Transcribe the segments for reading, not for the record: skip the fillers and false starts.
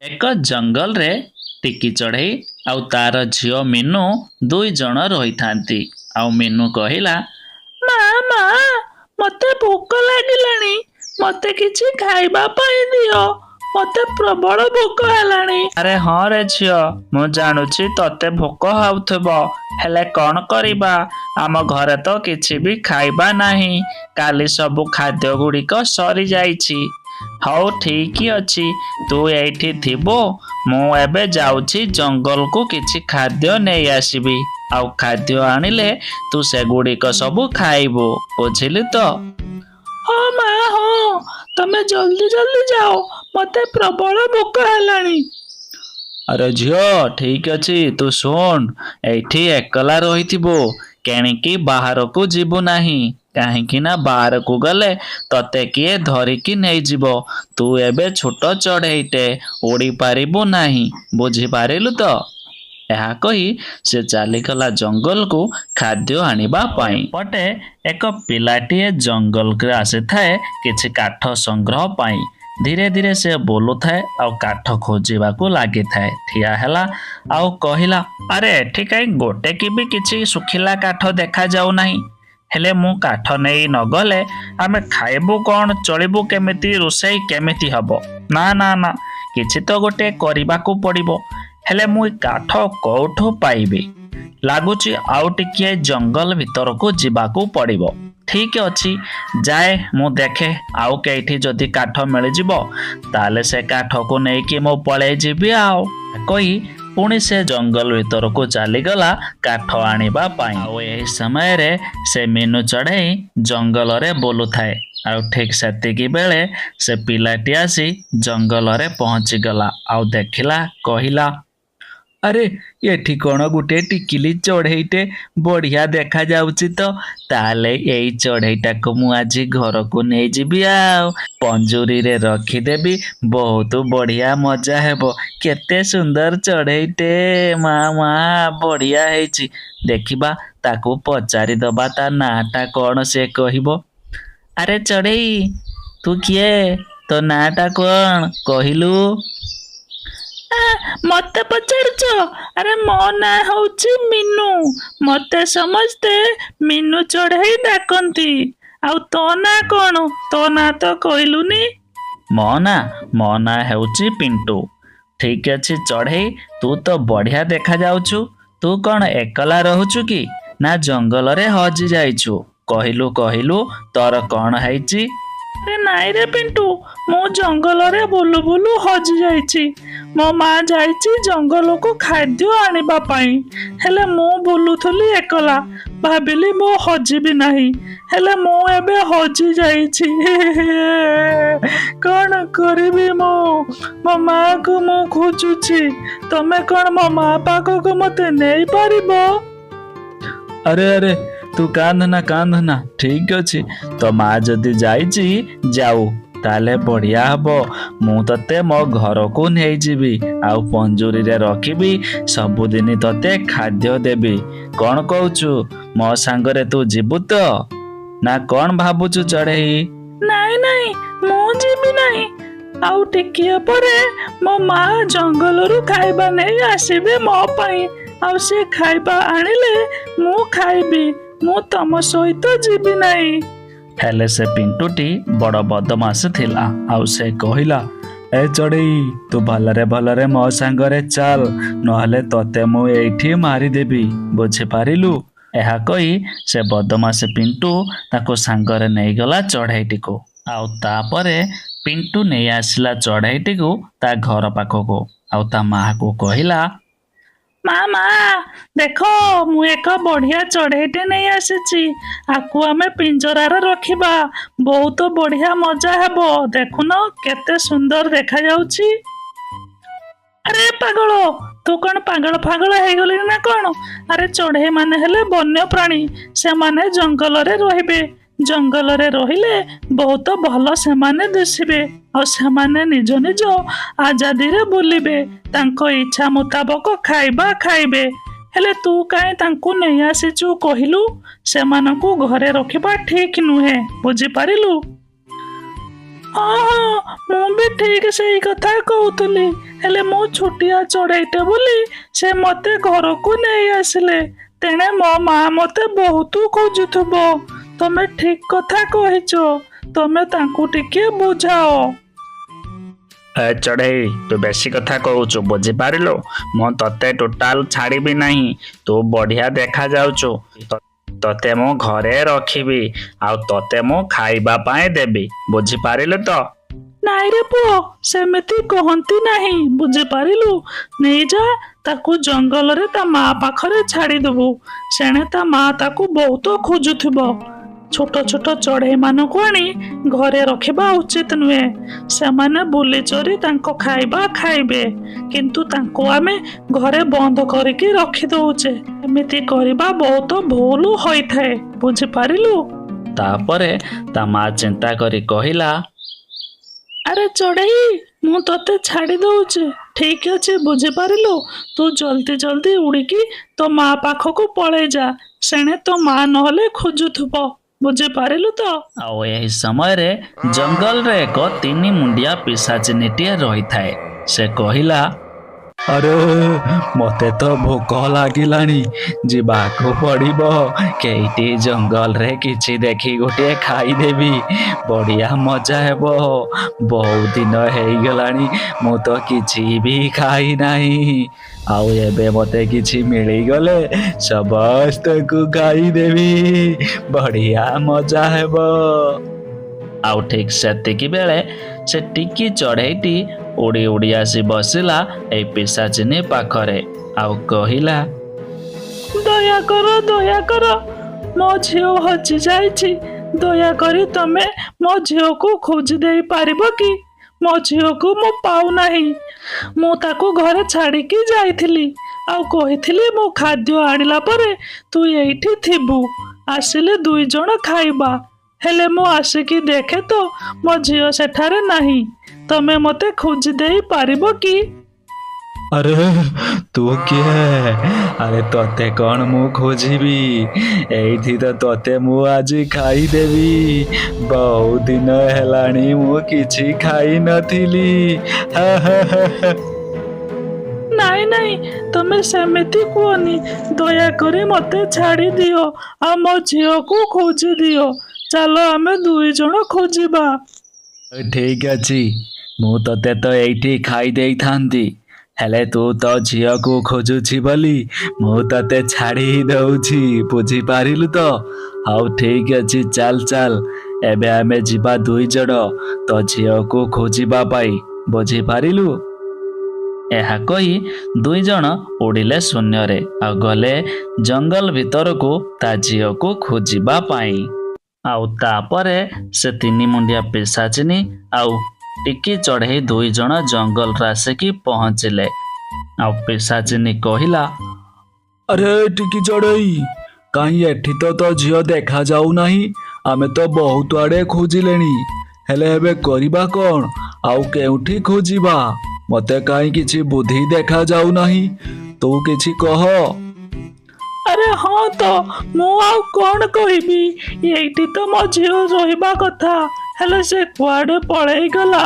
ଏକ ଜଙ୍ଗଲରେ ଟିକି ଚଢ଼େଇ ଆଉ ତାର ଝିଅ ମିନୁ ଦୁଇ ଜଣ ରହିଥାନ୍ତି। ଆଉ ମିନୁ କହିଲା, ମା ମା, ମତେ ଭୋକ ଲାଗିଲାଣି, ମତେ କିଛି ଖାଇବା ପାଇଁ ଦିଅ, ମତେ ପ୍ରବଳ ଭୋକ ହେଲାଣି। ଆରେ ହଁ ରେ ଝିଅ, ମୁଁ ଜାଣୁଛି ତତେ ଭୋକ ହେଉଥିବ, ହେଲେ କଣ କରିବା, ଆମ ଘରେ ତ କିଛି ବି ଖାଇବା ନାହିଁ, କାଲି ସବୁ ଖାଦ୍ୟ ଗୁଡ଼ିକ ସରିଯାଇଛି। ହଉ ଠିକ ଅଛି, ତୁ ଏଇଠି ଥିବୁ, ମୁଁ ଏବେ ଯାଉଛି ଜଙ୍ଗଲକୁ କିଛି ଖାଦ୍ୟ ନେଇ ଆସିବି, ଆଉ ଖାଦ୍ୟ ଆଣିଲେ ତୁ ସେଗୁଡ଼ିକ ସବୁ ଖାଇବୁ, ବୁଝିଲୁ ତ? ହଁ ମା ହଁ, ତମେ ଜଲ୍ଦି ଜଲ୍ଦି ଯାଅ, ମତେ ପ୍ରବଳ ଭୋକ ହେଲାଣି। ଆରେ ଝିଅ, ଠିକ ଅଛି, ତୁ ଶୁଣ, ଏଇଠି ଏକଲା ରହିଥିବୁ, କେଣିକି ବାହାରକୁ ଯିବୁ ନାହିଁ, କାହିଁକି ନା ବାହାରକୁ ଗଲେ ତତେ କିଏ ଧରିକି ନେଇଯିବ। ତୁ ଏବେ ଛୋଟ ଚଢ଼େଇଟେ, ଉଡ଼ି ପାରିବୁ ନାହିଁ, ବୁଝିପାରିଲୁ ତ? ଏହା କହି ସେ ଚାଲିଗଲା ଜଙ୍ଗଲକୁ ଖାଦ୍ୟ ଆଣିବା ପାଇଁ। ପଟେ ଏକ ପିଲାଟିଏ ଜଙ୍ଗଲକୁ ଆସିଥାଏ କିଛି କାଠ ସଂଗ୍ରହ ପାଇଁ। ଧୀରେ ଧୀରେ ସେ ବୁଲୁଥାଏ ଆଉ କାଠ ଖୋଜିବାକୁ ଲାଗିଥାଏ। ଠିଆ ହେଲା ଆଉ କହିଲା, ଆରେ ଏଠି କାହିଁ ଗୋଟେ କି ବି କିଛି ଶୁଖିଲା କାଠ ଦେଖାଯାଉ ନାହିଁ। ହେଲେ ମୁଁ କାଠ ନେଇ ନଗଲେ ଆମେ ଖାଇବୁ କଣ, ଚଳିବୁ କେମିତି, ରୋଷେଇ କେମିତି ହବ? ନା ନା ନା, କିଛି ତ ଗୋଟେ କରିବାକୁ ପଡ଼ିବ। ହେଲେ ମୁଁ ଏ କାଠ କୋଉଠୁ ପାଇବି? ଲାଗୁଛି ଆଉ ଟିକିଏ ଜଙ୍ଗଲ ଭିତରକୁ ଯିବାକୁ ପଡ଼ିବ। ଠିକ ଅଛି, ଯାଏ ମୁଁ ଦେଖେ ଆଉ କେଇଠି ଯଦି କାଠ ମିଳିଯିବ, ତାହେଲେ ସେ କାଠକୁ ନେଇକି ମୁଁ ପଳେଇ ଯିବି। ଆଉ କହି ପୁଣି ସେ ଜଙ୍ଗଲ ଭିତରକୁ ଚାଲିଗଲା କାଠ ଆଣିବା ପାଇଁ। ଆଉ ଏହି ସମୟରେ ସେ ମିନୁ ଚଢ଼େଇ ଜଙ୍ଗଲରେ ବୁଲୁଥାଏ। ଆଉ ଠିକ ସେତିକି ବେଳେ ସେ ପିଲାଟି ଆସି ଜଙ୍ଗଲରେ ପହଞ୍ଚିଗଲା ଆଉ ଦେଖିଲା, କହିଲା, ଆରେ ଏଠି କଣ ଗୋଟେ ଟିକିଲି ଚଢ଼େଇଟେ ବଢିଆ ଦେଖାଯାଉଛି ତ, ତାହେଲେ ଏଇ ଚଢ଼େଇଟାକୁ ମୁଁ ଆଜି ଘରକୁ ନେଇଯିବି ଆଉ ପଞ୍ଜୁରୀରେ ରଖିଦେବି, ବହୁତ ବଢିଆ ମଜା ହେବ। କେତେ ସୁନ୍ଦର ଚଢ଼େଇଟେ, ମା ମା, ବଢିଆ ହେଇଛି। ଦେଖିବା ତାକୁ ପଚାରିଦବା ତା ନାଁଟା କଣ ସେ କହିବ। ଆରେ ଚଢ଼େଇ, ତୁ କିଏ, ତୋ ନାଁଟା କଣ କହିଲୁ? ମତେ ପଚାରୁଛ? ଆରେ ମୋ ନାଁ ହଉଛି ମିନୁ, ମତେ ସମସ୍ତେ ମିନୁ ଚଢ଼େଇ ଡାକନ୍ତି। ଆଉ ତୋ ନାଁ କଣ? ତୋ ନାଁ ତ କହିଲୁନି। ମୋ ନାଁ? ମୋ ନାଁ ହେଉଛି ପିଣ୍ଟୁ। ଠିକ ଅଛି ଚଢ଼େଇ, ତୁ ତ ବଢିଆ ଦେଖାଯାଉଛୁ, ତୁ କଣ ଏକଲା ରହୁଛୁ କି ନା ଜଙ୍ଗଲରେ ହଜି ଯାଇଛୁ? କହିଲୁ କହିଲୁ, ତୋର କଣ ହେଇଛି? ଆରେ ନାଇଁ ରେ ପିଣ୍ଟୁ, ମୁଁ ଜଙ୍ଗଲରେ ବୁଲୁ ବୁଲୁ ହଜି ଯାଇଛି। ମୋ ମା ଯାଇଛି ଜଙ୍ଗଲକୁ ଖାଦ୍ୟ ଆଣିବା ପାଇଁ, ହେଲେ ମୁଁ ବୁଲୁଥିଲି ଏକଲା, ଭାବିଲି ମୁଁ ହଜିବି ନାହିଁ, ହେଲେ ମୁଁ ଏବେ ହଜି ଯାଇଛି। କଣ କରିବି ମୁଁ? ମୋ ମାକୁ ମୁଁ ଖୋଜୁଛି, ତମେ କଣ ମୋ ମା ପାଖକୁ ମତେ ନେଇପାରିବ? ଆରେ ଆରେ, ତୁ କାନ୍ଦ ନା କାନ୍ଦ ନା, ଠିକ ଅଛି, ତୋ ମା ଯଦି ଯାଇଛି ଯାଉ, ତାହେଲେ ବଢିଆ ହବ, ମୁଁ ତତେ ମୋ ଘରକୁ ନେଇଯିବି ଆଉ ପଞ୍ଜୁରୀରେ ରଖିବି, ସବୁଦିନ ତତେ ଖାଦ୍ୟ ଦେବି। କଣ କହୁଛୁ, ମୋ ସାଙ୍ଗରେ ତୁ ଯିବୁ ତ ନା କଣ ଭାବୁଛୁ ଚଢ଼େଇ? ନାଇଁ ନାଇଁ, ମୁଁ ଯିବି ନାହିଁ। ଆଉ ଟିକିଏ ପରେ ମୋ ମା ଜଙ୍ଗଲରୁ ଖାଇବା ନେଇ ଆସିବେ ମୋ ପାଇଁ, ଆଉ ସେ ଖାଇବା ଆଣିଲେ ମୁଁ ଖାଇବି, ମୁଁ ତମ ସହିତ ଯିବି ନାହିଁ। ହେଲେ ସେ ପିଣ୍ଟୁଟି ବଡ଼ ବଦମାସ ଥିଲା ଆଉ ସେ କହିଲା, ଏ ଚଢ଼େଇ, ତୁ ଭଲରେ ଭଲରେ ମୋ ସାଙ୍ଗରେ ଚାଲ, ନହେଲେ ତତେ ମୁଁ ଏଇଠି ମାରିଦେବି, ବୁଝିପାରିଲୁ? ଏହା କହି ସେ ବଦମାସ ପିଣ୍ଟୁ ତାକୁ ସାଙ୍ଗରେ ନେଇଗଲା ଚଢ଼େଇଟିକୁ। ଆଉ ତାପରେ ପିଣ୍ଟୁ ନେଇ ଆସିଲା ଚଢ଼େଇଟିକୁ ତା ଘର ପାଖକୁ ଆଉ ତା ମାକୁ କହିଲା, ମା ମା, ଦେଖ ମୁଁ ଏକ ବଢିଆ ଚଢ଼େଇଟେ ନେଇ ଆସିଛି, ଆକୁ ଆମେ ପିଞ୍ଜରାରେ ରଖିବା, ବହୁତ ବଢିଆ ମଜା ହେବ, ଦେଖୁନ କେତେ ସୁନ୍ଦର ଦେଖାଯାଉଛି। ଆରେ ପାଗଳ, ତୁ କଣ ପାଗଳ ଫାଗଳ ହେଇଗଲିଣି ନା କଣ? ଆରେ ଚଢ଼େଇ ମାନେ ହେଲେ ବନ୍ୟ ପ୍ରାଣୀ, ସେମାନେ ଜଙ୍ଗଲରେ ରହିବେ, ଜଙ୍ଗଲରେ ରହିଲେ ବହୁତ ଭଲ ସେମାନେ ଦିଶିବେ, ଆଉ ସେମାନେ ନିଜ ନିଜ ଆଜାଦିରେ ବୁଲିବେ, ତାଙ୍କ ଇଚ୍ଛା ମୁତାବକ ଖାଇବା ଖାଇବେ। ହେଲେ ତୁ କାହିଁ ତାଙ୍କୁ ନେଇ ଆସିଛୁ କହିଲୁ? ସେମାନଙ୍କୁ ଘରେ ରଖିବା ଠିକ ନୁହେଁ, ବୁଝିପାରିଲୁ? ହଁ ହଁ, ମୁଁ ବି ଠିକ ସେଇ କଥା କହୁଥିଲି। ହେଲେ ମୁଁ ଛୋଟିଆ ଚଢ଼େଇଟେ ବୋଲି ସେ ମତେ ଘରକୁ ନେଇ ଆସିଲେ। ତେଣେ ମୋ ମା ମତେ ବହୁତ ଖୋଜୁଥିବ। ତମେ ଠିକ କଥା କହିଛ, ତମେ ତାଙ୍କୁ ଟିକେ ବୁଝାଅ। ଏ ଚଢ଼େଇ, ତୁ ବେଶୀ କଥା କହୁଛୁ, ବୁଝିପାରିଲୁ? ମୁଁ ତତେ ଟୋଟାଲ ଛାଡ଼ିବି ନାହିଁ। ତୁ ବଢ଼ିଆ ଦେଖାଯାଉଛୁ, ତତେ ମୁଁ ଘରେ ରଖିବି ଆଉ ତତେ ମୁଁ ଖାଇବା ପାଇଁ ଦେବି, ବୁଝିପାରିଲୁ ତ? ନାଇଁ ରେ ପୁଅ, ସେମିତି କହନ୍ତି ନାହିଁ, ବୁଝିପାରିଲୁ? ନେଇଯା ତାକୁ, ଜଙ୍ଗଲରେ ତା ମା ପାଖରେ ଛାଡ଼ିଦେବୁ। ସେଣେ ତା ମା ତାକୁ ବହୁତ ଖୋଜୁଥିବ। ଛୋଟ ଛୋଟ ଚଢ଼େଇ ମାନଙ୍କୁ ଆଣି ଘରେ ରଖିବା ଉଚିତ ନୁହେଁ। ସେମାନେ ବୁଲି ଚରି ତାଙ୍କ ଖାଇବା ଖାଇବେ, କିନ୍ତୁ ତାଙ୍କୁ ଆମେ ଘରେ ବନ୍ଦ କରିକି ରଖିଦଉଛେ। ଏମିତି କରିବା ବହୁତ ଭୁଲ ହୋଇଥାଏ, ବୁଝିପାରିଲୁ? ତାପରେ ତା ମା ଚିନ୍ତା କରି କହିଲା, ଆରେ ଚଢ଼େଇ, ମୁଁ ତତେ ଛାଡ଼ି ଦଉଛି, ଠିକ ଅଛି, ବୁଝିପାରିଲୁ? ତୁ ଜଲ୍ଦି ଜଲ୍ଦି ଉଡ଼ିକି ତୋ ମା ପାଖକୁ ପଳେଇ ଯା। ସେଣେ ତୋ ମା ନହେଲେ ଖୋଜୁଥିବ, ବୁଝିପାରିଲୁ ତ? ଆଉ ଏହି ସମୟରେ ଜଙ୍ଗଲରେ ଏକ ତିନି ମୁଣ୍ଡିଆ ପିଶାଚିନୀଟିଏ ରହିଥାଏ। ସେ କହିଲା, ଆରେ ମତେ ତ ଭୋକ ଲାଗିଲାଣି, ଯିବାକୁ ପଡ଼ିବ। କେଇଟି ଜଙ୍ଗଲରେ କିଛି ଦେଖି ଗୋଟିଏ ଖାଇଦେବି, ବଢ଼ିଆ ମଜା ହେବ। ବହୁତ ଦିନ ହେଇଗଲାଣି ମୁଁ ତ କିଛି ବି ଖାଇନାହିଁ, ଆଉ ଏବେ ମତେ କିଛି ମିଳିଗଲେ ସମସ୍ତଙ୍କୁ ଖାଇଦେବି, ବଢ଼ିଆ ମଜା ହେବ। ଆଉ ଠିକ ସେତିକି ବେଳେ ସେ ଟିକି ଚଢ଼େଇଟି ଉଡ଼ି ଉଡ଼ି ଆସି ବସିଲା ଏଇ ପିଶାଚିନୀ ପାଖରେ ଆଉ କହିଲା, ଦୟା କର, ଦୟା କର, ମୋ ଝିଅ ହଜି ଯାଇଛି। ଦୟାକରି ତମେ ମୋ ଝିଅକୁ ଖୋଜି ଦେଇ ପାରିବ କି? ମୋ ଝିଅକୁ ମୁଁ ପାଉନାହିଁ। ମୁଁ ତାକୁ ଘରେ ଛାଡ଼ିକି ଯାଇଥିଲି ଆଉ କହିଥିଲି ମୁଁ ଖାଦ୍ୟ ଆଣିଲା ପରେ ତୁ ଏଇଠି ଥିବୁ, ଆସିଲେ ଦୁଇ ଜଣ ଖାଇବା। ହେଲେ ମୁଁ ଆସିକି ଦେଖେ ତ ମୋ ଝିଅ ସେଠାରେ ନାହିଁ। ତମେ ମତେ ଖୋଜି ଦେଇ ପାରିବ କି? ଆରେ ତୁ କିଏ? ଆରେ ତତେ କଣ ମୁଁ ଖୋଜିବି? ଏଇଠି ତ ତତେ ମୁଁ ଆଜି ଖାଇଦେବି। ବହୁତ ଦିନ ହେଲାଣି ମୁଁ କିଛି ଖାଇନଥିଲି। ନାଇଁ ନାଇଁ, ତମେ ସେମିତି କୁହନି। ଦୟାକରି ମତେ ଛାଡ଼ି ଦିଅ ଆଉ ମୋ ଝିଅକୁ ଖୋଜି ଦିଅ। ଚାଲ ଆମେ ଦୁଇ ଜଣ ଖୋଜିବା। ଠିକ ଅଛି, ମୁଁ ତତେ ତ ଏଇଠି ଖାଇ ଦେଇଥାନ୍ତି, ହେଲେ ତୁ ତୋ ଝିଅକୁ ଖୋଜୁଛି ବୋଲି ମୁଁ ତତେ ଛାଡ଼ି ଦଉଛି, ବୁଝିପାରିଲୁ ତ? ହଉ ଠିକ ଅଛି, ଚାଲ ଚାଲ, ଏବେ ଆମେ ଯିବା ଦୁଇ ଜଣ ତୋ ଝିଅକୁ ଖୋଜିବା ପାଇଁ, ବୁଝିପାରିଲୁ? ଏହା କହି ଦୁଇ ଜଣ ଉଡ଼ିଲେ ଶୂନ୍ୟରେ ଆଉ ଗଲେ ଜଙ୍ଗଲ ଭିତରକୁ ତା ଝିଅକୁ ଖୋଜିବା ପାଇଁ। ଆଉ ତାପରେ ସେ ତିନି ମୁଣ୍ଡିଆ ପିଶାଚିନୀ ଆଉ ଟିକି ଚଢ଼େଇ ଦୁଇ ଜଣ ଜଙ୍ଗଲରେ ଆସିକି ପହଞ୍ଚିଲେ। ଆଉ ପିଶାଚିନୀ କହିଲା, ଆରେ ଟିକି ଚଢ଼େଇ, କାହିଁ ଏଠି ତ ତୋ ଝିଅ ଦେଖା ଯାଉନାହିଁ। ଆମେ ତ ବହୁତ ଆଡ଼େ ଖୋଜିଲେଣି, ହେଲେ ଏବେ କରିବା କଣ? ଆଉ କେଉଁଠି ଖୋଜିବା? ମତେ କାହିଁ କିଛି ବୁଦ୍ଧି ଦେଖା ଯାଉନାହିଁ, ତୁ କିଛି କହ। ଆରେ ହଁ ତ, ମୁଁ ଆଉ କଣ କହିବି? ଏଇଠି ତ ମୋ ଝିଅ ରହିବା କଥା, ହେଲେ ସେ କୁଆଡ଼େ ପଳେଇ ଗଲା।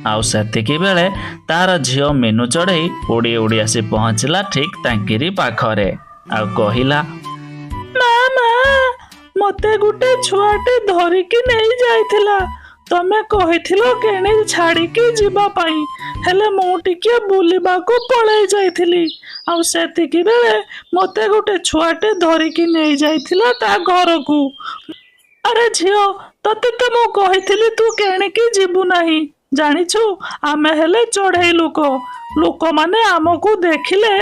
ଆଉ ସେତିକି ବେଳେ ତାର ଝିଅ ମିନୁ ଚଢ଼େଇ ଉଡ଼ି ଉଡ଼ି ଆସି ପହଞ୍ଚିଲା ଠିକ ତାଙ୍କିରି ପାଖରେ ଆଉ କହିଲା, ମା ମା, ମତେ ଗୋଟେ ଛୁଆଟେ ଧରିକି ନେଇ ଯାଇଥିଲା। ତମେ କହିଥିଲ କେଣେ ଛାଡ଼ିକି ଯିବା ପାଇଁ, ହେଲେ ମୁଁ ଟିକେ ବୁଲିବାକୁ ପଳେଇ ଯାଇଥିଲି। ଆଉ ସେତିକି ବେଳେ ମତେ ଗୋଟେ ଛୁଆଟେ ଧରିକି ନେଇ ଯାଇଥିଲା ତା ଘରକୁ। ଆରେ ଝିଅ, ତତେ ତ ମୁଁ କହିଥିଲି ତୁ କେଣିକି ଯିବୁ ନାହିଁ। ଜାଣିଛୁ, ଆମେ ହେଲେ ଚଢ଼େଇ ଲୋକ, ଲୋକମାନେ ଆମକୁ ଦେଖିଲେ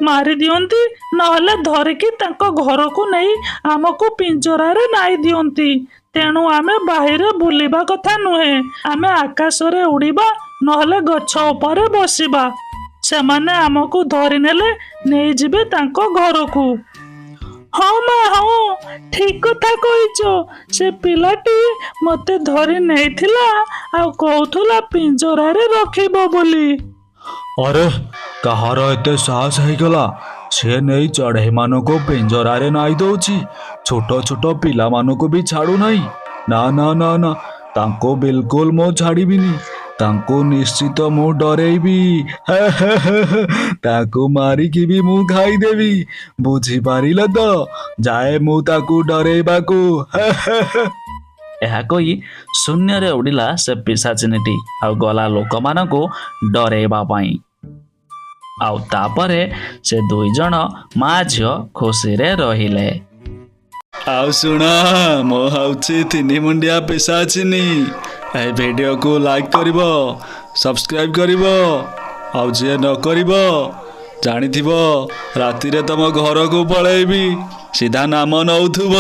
ମାରି ଦିଅନ୍ତି, ନହେଲେ ଧରିକି ତାଙ୍କ ଘରକୁ ନେଇ ଆମକୁ ପିଞ୍ଜରାରେ ନାଇ ଦିଅନ୍ତି। ତେଣୁ ଆମେ ବାହିରେ ବୁଲିବା କଥା ନୁହେଁ। ଆମେ ଆକାଶରେ ଉଡ଼ିବା, ନହେଲେ ଗଛ ଉପରେ ବସିବା। ସେମାନେ ଆମକୁ ଧରିନେଲେ ନେଇଯିବେ ତାଙ୍କ ଘରକୁ। ହଁ ମା, ହଁ, ଠିକ କଥା କହିଛ। ସେ ପିଲାଟି ମତେ ଧରି ନେଇଥିଲା ଆଉ କହୁଥିଲା ପିଞ୍ଜରାରେ ରଖିବ ବୋଲି। ଆରେ କାହାର ଏତେ ସାହସ ହେଇଗଲା? ସେ ନେଇ ଚଢ଼େଇମାନଙ୍କୁ ପିଞ୍ଜରାରେ ନାଇ ଦଉଛି, ଛୋଟ ଛୋଟ ପିଲାମାନଙ୍କୁ ବି ଛାଡୁନାହିଁ। ନା ନା ନା ନା, ତାଙ୍କୁ ବିଲକୁଲ ମୁଁ ଛାଡ଼ିବିନି। ତାଙ୍କୁ ନିଶ୍ଚିତ ମୁଁ ଡରେଇବି, ତାକୁ ମାରିକି ବି ମୁଁ ଖାଇଦେବି, ବୁଝିପାରିଲ ତ? ଯାଏ ମୁଁ ତାକୁ ଡରେଇବାକୁ। ଏହା କହି ଶୂନ୍ୟରେ ଉଡ଼ିଲା ସେ ପିଶାଚିନୀଟି ଆଉ ଗଲା ଲୋକମାନଙ୍କୁ ଡରେଇବା ପାଇଁ। ଆଉ ତାପରେ ସେ 2 ଜଣ ମା ଝିଅ ଖୁସିରେ ରହିଲେ। ଆଉ ଶୁଣ, ମୁଁ ହେଉଛି ତିନି ମୁଣ୍ଡିଆ ପିଶାଚିନୀ। ଏଇ ଭିଡ଼ିଓକୁ ଲାଇକ୍ କରିବ, ସବସ୍କ୍ରାଇବ୍ କରିବ, ଆଉ ଯିଏ ନ କରିବ ଜାଣିଥିବ ରାତିରେ ତମ ଘରକୁ ପଳେଇବି, ସିଧା ନାମ ନଉଥିବ।